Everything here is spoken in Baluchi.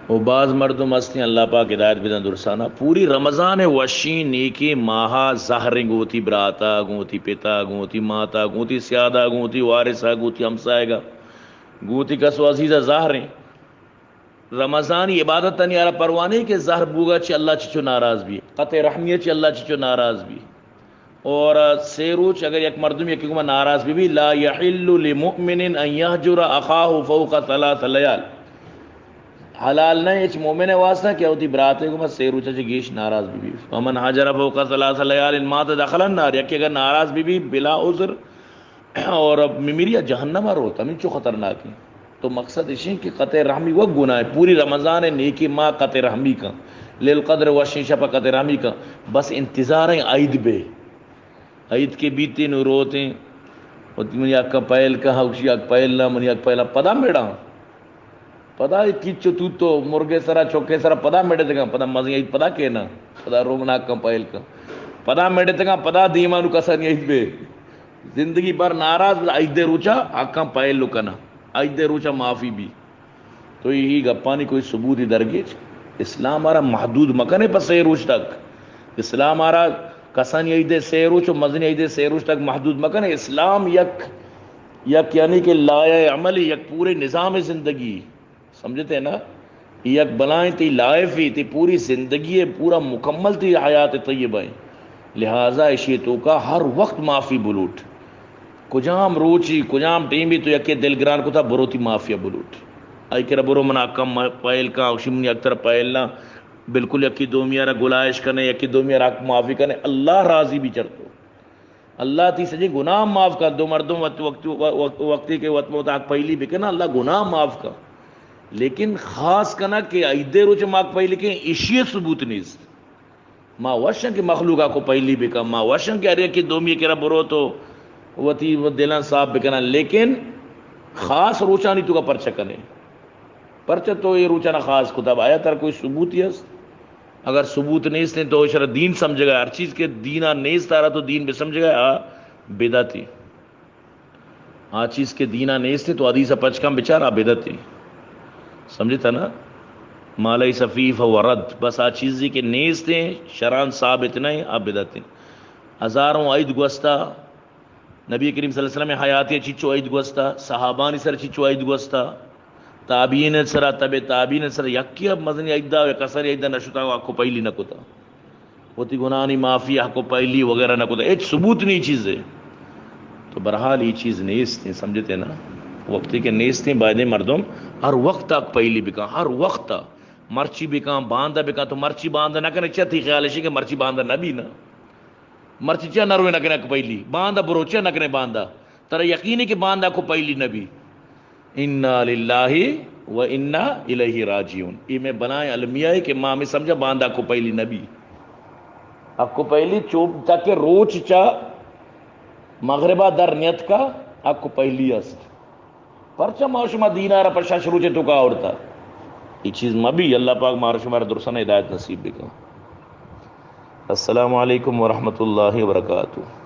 و باز مردم ہستیں، اللہ پاک ہدایت بدن درسانا، پوری رمضان وشیں نیکیں ماہا زہریں گوں وتی براتا، گوں وتی پتا، گوں وتی ماتا، گوں وتی سیادا، گوں وتی وارثا، گوں وتی ہمسایگا، گوں وتی کس و عزیزا زہریں۔ رمضانی عبادتانی آرا پرواہ نہ کہ زہر بوگا چہ اللہ چچو ناراض بی، قطع رحمی چہ اللہ چچو ناراض بی۔ اور سے روچ اگر یک مردم یکی گوما ناراض بی بی، لا یحل لمؤمن ان یہجر اخاہ فوق ثلاث لیال، حلال نہ ہچ مومن واسطہ کہ وتی براتے گوما سے روچ چہ گیش ناراض بی بی۔ فمن ہجر فوق ثلاث لیال مات دخل النار، یکی اگر ناراض بی بی بلا عذر، اور اب میمیری جہنم روت، ہمینچو خطرناک ہیں۔ تو مقصد اشیں کہ قطع رحمی و گناہ ہے۔ پوری رمضان نیکی ما قطع رحمی کن، لیل قدر وشیں شپ قطع رحمی کن، بس انتظار ہیں عید بے۔ عید کے بیتے نو روتے، وتی منی حق پہل کن، حوشی حق پہل نہ، منی حق پہل نہ، پدا میڑا۔ پدا اے کچ و توت و مرگے سرا، چکے سرا پدا مڑتگاں، پدا مزنی عید پدا کینا، پدا رومنا کن پائل کن، پدا مڑتگاں، پدا دیما نو کسانی عید بے۔ زندگی بھر ناراض، عید روچا حقاں پائل لو کنا، عید روچا معافی بی۔ تو یہ گپانی کوئی ثبوت ہی درگیج۔ اسلام آرا محدود مکنے پہ سے روچ تک۔ اسلام آرا کسانی عید سے روچ و مزنی عید سے روچ تک محدود مکنے۔ اسلام یک یک یعنی کہ لایہ عمل، یک پورے نظام زندگی، سمجھتے ہیں نا؟ یک بلائیں تی لائف ہی، تی پوری زندگی ہے، پورا مکمل تی حیات طیبہ ہے۔ لہذا اشی توکا ہر وقت معافی بلوٹ، کجام روچی، کجام ٹیمی تو یکے دلگران کتا، برو تی معافی بلوٹ۔ آئی کرا برو منا کم پائل کا، اوشی منی اکثر پائل نا، بالکل یکی دومی را گلائش کنے، یکی دومی را حق معافی کنے، اللہ راضی بی چرتو۔ اللہ تی سجے گناہ معاف کن۔ دو مردم وقت، وقت، وقت، وقتی کہ وت موت حق پہلی بکن، اللہ گناہ معاف کن۔ لیکن خاص کنا کہ عید روچ ما حق پہلی کن، اشی ثبوت نیست۔ ما وشن کہ مخلوق حق پہلی بکن، ما وشن کہ ہر یکی دومی کرا برو تو وتی دلان صاف بکنا، لیکن خاص روچانی تو کا پرچہ کنے؟ پرچہ تو یہ روچانا خاص کتا؟ آیا تر کوئی ثبوت ہی است؟ اگر ثبوت نیست ہیں تو اشرا دین سمجھے گا۔ ہر چیز کے دینا نیست آ رہا تو دین بہ سمجھے گا، آ بدعتی۔ آ چیز کے دینا نیست ہیں تو حدیث پچ کم بچار، آ بدعتی۔ سمجھتا نا؟ ما لیس فیہ فہو رد۔ بس آ چیزی کے نیست ہیں، شرعاً ثابت نہیں، آ بدعتی۔ ہزاروں عید گوستا، نبی کریم صلی اللہ علیہ وسلم حیاتی چچو عید گوستا، صحابانی سر چچو عید گوستا، تابعین سرا، تبع تابعین سرا، یکی اب مزنی عید دا، کسر عید نشتا، حق پہلی نکتا۔ وتی گناہانی معافی، حق پہلی وغیرہ نکتا۔ ہچ ثبوت نہیں چیز ہے۔ تو بہرحال یہ چیز نیست ہیں، سمجھتے نا؟ وقتی کہ نیست ہیں، باید مردم ہر وقت حق پہلی بکن، ہر وقت۔ مرچی بکن، باندا بکن، تو مرچی باندا نہ کنے، چہ تی خیال ہے کہ مرچی باندا نہ بی نا؟ مرچی چیا نروے نہ کنے حق پہلی؟ باندا برو، چیا نہ کنے باندا؟ ترا یقین ہے کہ باندا حق پہلی نبی؟ انا للہ و انا الیہ راجعون۔ یہ میں بلائیں المیہ ہے کہ ما ہمیں سمجھا باندا حق پہلی نبی۔ حق پہلی چوب تک روچ چا مغربا در نیت کا حق پہلی است۔ پرچہ ما شما دینارا پہ شش روچے توکا آورتا؟ یہ چیز مبی۔ اللہ پاک مارا شمارا درستانا ہدایت نصیب بکن۔ السلام علیکم ورحمۃ اللہ وبرکاتہ۔